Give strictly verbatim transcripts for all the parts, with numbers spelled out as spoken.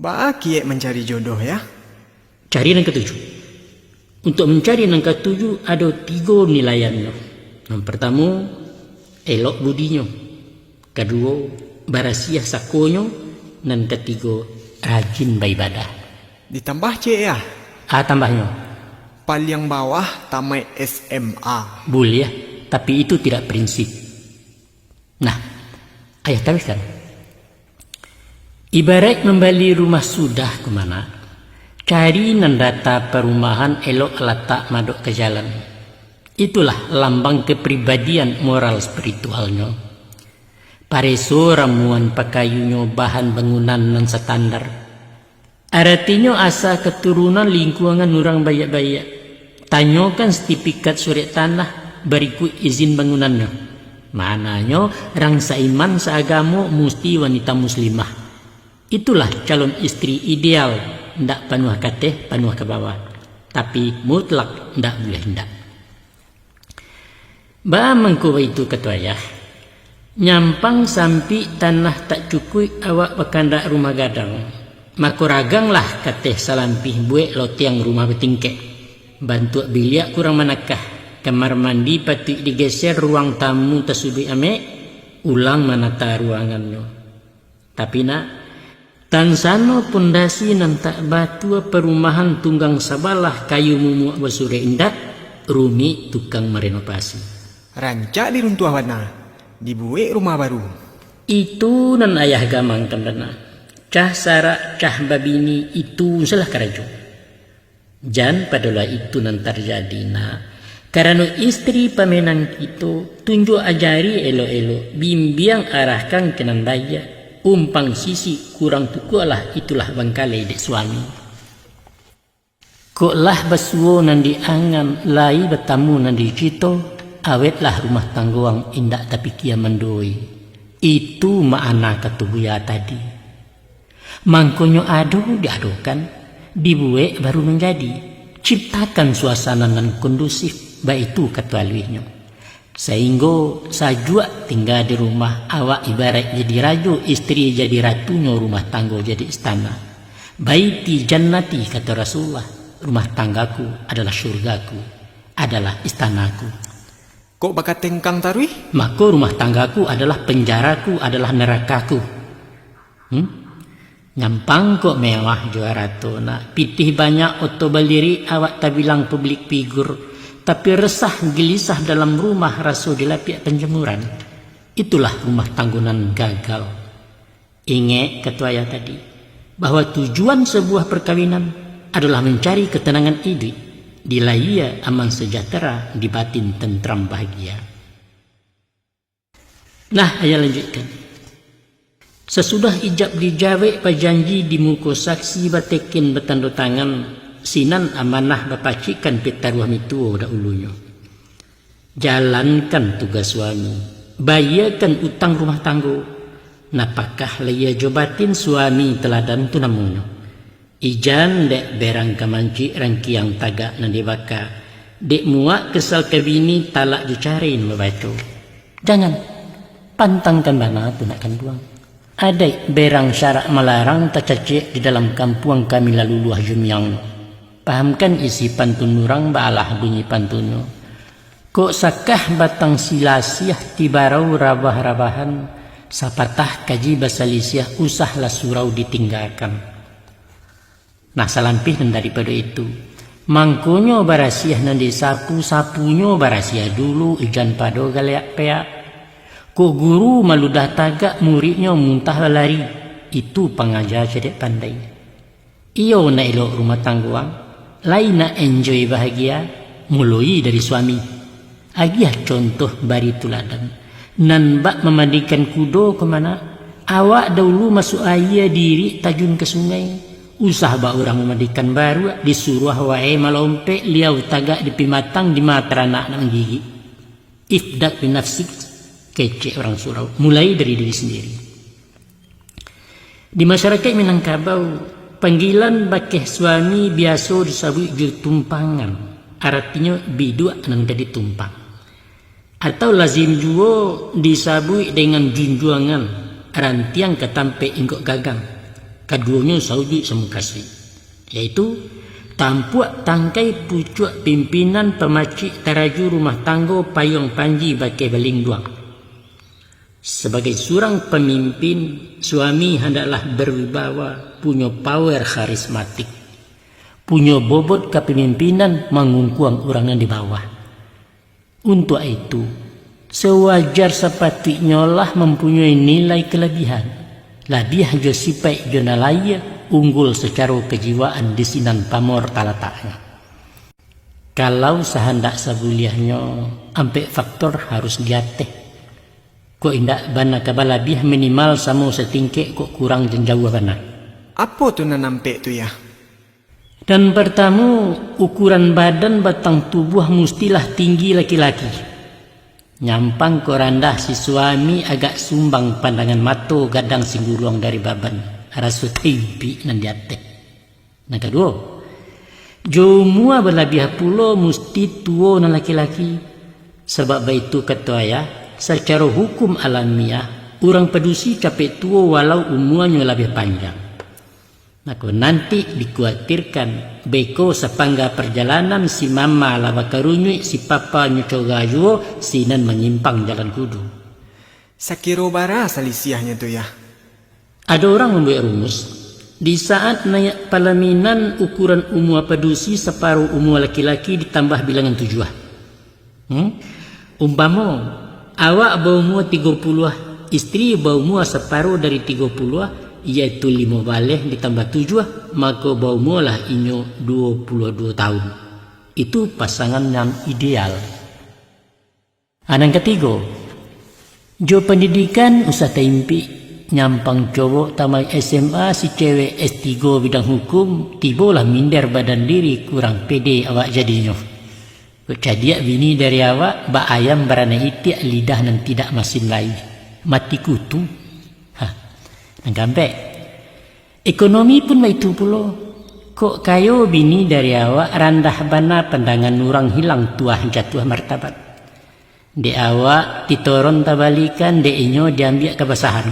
Baa kiek mancari jodoh, yah? Cari nan katuju. Untuak mancari nan katuju ado tigo nilaiannyo. Nan partamo, elok budinyo. Kaduo, barasiah sakonyo. Nan katigo, rajin baibadah. Ditambah ciek, yah? Ah, tambahnyo. Paliang bawah tamaik S M A. Buliah, tapi itu tidak prinsip. Nah, ayah taruihkan. Ibaraik mambali rumah sudah ka mano, cari nan data parumahan elok latak madok ka jalan. Itulah lambang kapribadian moral spiritualnyo. Pareso ramuan pakayunyo bahan bangunan nan satandar. Aratinyo asa katurunan lingkuangan urang baiak-baiak. Tanyokan sertifikat surek tanah barikuik izin bangunannyo. Mananyo rang saiman saagamo musti wanita muslimah. Itulah calon istri ideal, ndak panuah kateh, panuah ka bawah. Tapi mutlak ndak buliah indak. Baa mangko baitu kato ayah? Nyampang sampik tanah tak cukuik awak bakandak rumah gadang. Mako raganglah kateh salampih buek lotiang rumah batingkek. Bantuak biliak kurang manakah, kamar mandi patuik digeser, ruang tamu tasuduik amek, ulang manata ruangannyo. Tapi nak, tansano pondasi nan tak batua parumahan tunggang sabalah kayu mumuak basurek indak, rumik tukang marenovasi. Rancak diruntuah bana, dibuek rumah baru. Itu nan ayah gamangkan bana. Cah sarak, cah babini, itu salah karajo. Jan padolah itu nan tarjadi, nak. Karano istri pamenang kito, tunjuak ajari elok-elok, bimbiang arahkan ka nan baiak, umpang sisik kurang tukuaklah, itulah bangkalai dek suami. Kok lah basuo nan diangan, lai batamu nan dicito, awetlah rumah tanggoang indak tapikia mandoi. Itu makna kato buya tadi. Mangkonyo ado diadokan, dibuek baru manjadi. Ciptakan suasana nan kondusif, baitu kato aluihnyo. Sainggo sajuak tingga di rumah, awak ibaraik jadi rajo, istri jadi ratunyo, rumah tanggo jadi istana. Baiti jannati, kato Rasulullah, rumah tanggaku adalah syurgaku, adalah istanaku. Kok bakatengkang taruih? Mako rumah tanggaku adalah penjaraku, adalah nerakaku. Hmm? Nyampang kok mewah jo arato nak. Pitih banyak, oto balirik, awak tabilang public figure. Tapi resah, gelisah dalam rumah, raso dilapiak panjamuran. Itulah rumah tanggo nan gagal. Ingek kato ayah tadi, bahwa tujuan sabuah perkawinan adalah mancari ketenangan iduik, di lahia aman sejahtera, di batin tentram bahagia. Nah, ayah lanjuikkan. Sasudah ijab dijawek, bajanji di muko saksi, bateken batando tangan, sinan amanah bapacikkan, pitaruah mituo dahulunyo. Jalankan tugas suami, bayiakan utang rumah tanggo. Napakah lahia jo batin, suami teladan tu namonyo. Ijan dek berang ka mancik, rangkiang tagak nan dibaka. Dek muak kesal ka bini, talak jo carai nan babaco. Jangan, pantangkan bana tu nak kanduang. Adaik berang syarak malarang, tacacek di dalam kampuang kami lalu luah jumiang. Pahamkan isi pantun urang, baalah bunyi pantunnyo. Kok sakah batang silasiah, tibarau rabah-rabahan, sapatah kaji basalisiah, usahlah surau ditinggakan. Nah, salampih nan daripado itu, mangkonyo barasiah nan disapu, sapunyo barasiah dulu, ijan pado galeak peak. Kok guru maludah tagak, muridnyo muntah balari, itu pangaja cadiak pandai. Iyo nak elok rumah tanggoang, lai nak enjoy bahagia, muloi dari suami. Agiah contoh bari tuladan. Nan bak mamandikan kudo ko mano, awak dahulu masuak aia, diirik tajun ka sungai. Usah bak urang mamandikan baruak, disuruah wae malompek, liau tagak di pimatang, di mata ranak nak manggigik. Ibda' binafsik, kecek urang surau, mulai dari diri sendiri. Di masyarakaik Minangkabau, panggilan bakeh suami biaso disabuik jo tumpangan, aratinyo biduak nan ka ditumpang. Atau lazim juo disabuik dengan junjuangan, rantiang ka tampek inggok gagang. Kaduonyo saujuik samukasuik, yaitu tampuak tangkai pucuak pimpinan pamacik taraju rumah tanggo payuang panji bakeh balinduang. Sabagai surang pamimpin, suami handaklah berwibawa, punyo power karismatik, punyo bobot kapamimpinan mangungkuang urang nan di bawah. Untuak itu, sawajar sapatuiknyolah mampunyoi nilai kalabihan, labiah jo sipaik jo nan laie unggul sacaro kajiwaan di sinan pamor talataknyo. Kalau sahandak sabuliahnyo, ampek faktor harus diateh. Kok indak bana ka balabiah, minimal samo satingkek, kok kurang jan jauah bana. Apo tu nan ampek tu, Yah? Nan partamo, ukuran badan batang tubuah mustilah tinggi laki-laki. Nyampang kok randah si suami agak sumbang pandangan mato gadang singguluang dari baban, raso taimpik nan di ateh. Nan kaduo, jo umua balabiah pulo musti tuo nan laki-laki. Sabab baitu kato ayah, sacaro hukum alamiah, urang padusi capek tuo walau umuanyo labiah panjang. Mako nanti dikuatirkan, beko sapangga parjalanan si mama lah bakarunyuik, si papa nyo coga juo, sinan manyimpang jalan kudu. Sakiro bara salisiahnyo tu, Yah? Ado urang mambuek rumus, di saat naiak palaminan ukuran umua padusi saparo umua laki-laki ditambah bilangan tujuah. Hmm? Umpamo, awak baumua tigo puluah, istri baumua saparo dari tigo puluah, yaitu limo baleh ditambah tujuah, mako baumualah inyo duo puluah duo taun. Itu pasangan nan ideal. A, nan katigo, jo pandidikan usah taimpik, nyampang cowok tamaik S M A, si cewek S tigo bidang hukum, tibolah minder badan diri, kurang pede awak jadinyo. Kok cadiak bini dari awak, bak ayam baranak itiak, lidah nan tidak masin lai, mati kutu. Ha, nan kaampek, ekonomi pun baitu pulo. Kok kayo bini dari awak, randah bana pandangan urang, hilang tuah jatuah martabat. Dek awak titoron tabalikan, dek inyo diambiak kabasahan.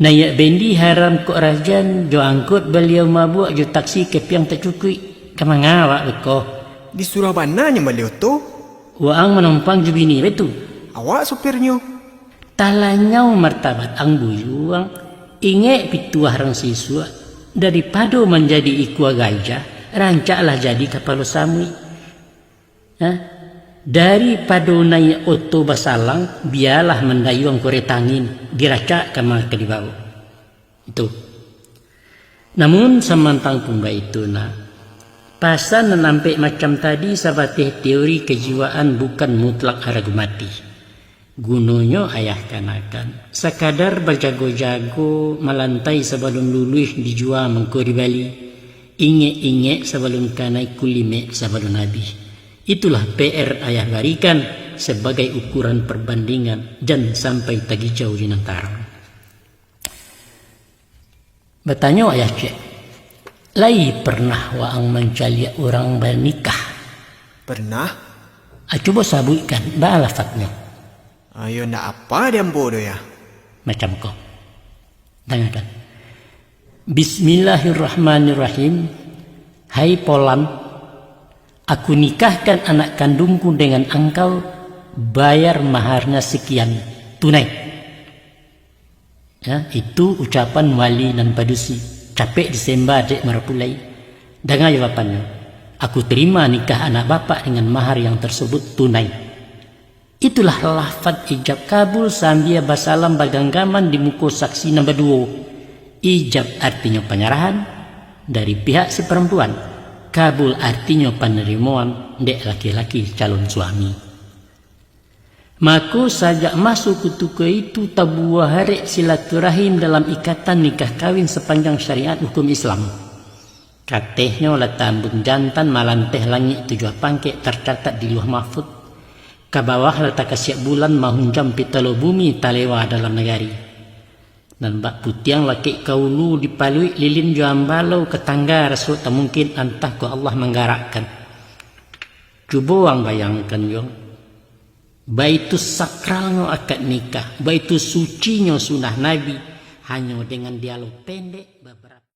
Naiak bendi haram kok rajan, jo angkot baliau mabuak, jo taksi kepiang tak cukuik. Ka manga awak beko? Disuruah bana nyo baliau tu. Waang manumpang jo bini baitu. Awak supirnyo. Talanyau martabat ang buyuang, ingek pituah rang sisuak, daripado manjadi ikua gajah, rancaklah jadi kapalo samuik. Ha? Daripado naiak oto basalang, bialah mandayuang koreta angin, diracak ka ma ka dibaok. Itu. Namun, samantang pun baitu, nak, pasan nan ampek macam tadi sabateh teori kajiwaan, bukan mutlak harago mati. Gunonyo ayah kanakan, sakadar bajago-jago, malantai sabalun luluih dijua mangko dibali, ingek-ingek sabalun kanai, kulimek sabalun abih. Itulah P R ayah barikan sabagai ukuran parbandingan, jan sampai tagicau di nan tarang. Batanyo ayah ciek, lai pernah waang mancaliak urang banikah? Pernah. A, cubo sabuikkan, baa lafadnyo? Ayo, ndak apa di ambo doh, Yah. Macam ko. Dangakan. Bismillahirrahmanirrahim. Hai Polan, aku nikahkan anak kandungku dengan angkau, bayar maharnya sekian, tunai. Ya, itu ucapan wali nan padusi, capek disemba dek marapulai. Danga jawabannyo, aku terima nikah anak bapak dengan mahar yang tersebut tunai. Itulah lafaz ijab kabul sambia basalam baganggaman di muko saksi nan baduo. Ijab artinyo panyarahan dari pihak si parampuan, kabul artinyo panarimoan dek laki-laki calon suami. Mako, sajak maso kutiko itu, tabuwah arek silaturahim dalam ikatan nikah kawin sapanjang syariat hukum Islam. Katehnyo lah tambun jantan, malanteh langik tujuah pangkek, tarcatat di Luh Mahfud. Ka bawah lah takasiak bulan, mahunjam pitalo bumi, talewa dalam nagari. Nan bak putiang lakek ka ulu, dipaluik lilin jo ambalau, ka tangga raso tamungkin, antah ko Allah manggarakkan. Cubo ang bayangkan, yo. Baitu sakralnyo akad nikah, baitu sucinyo sunah Nabi, Hanyo dengan dialog pendek beberapa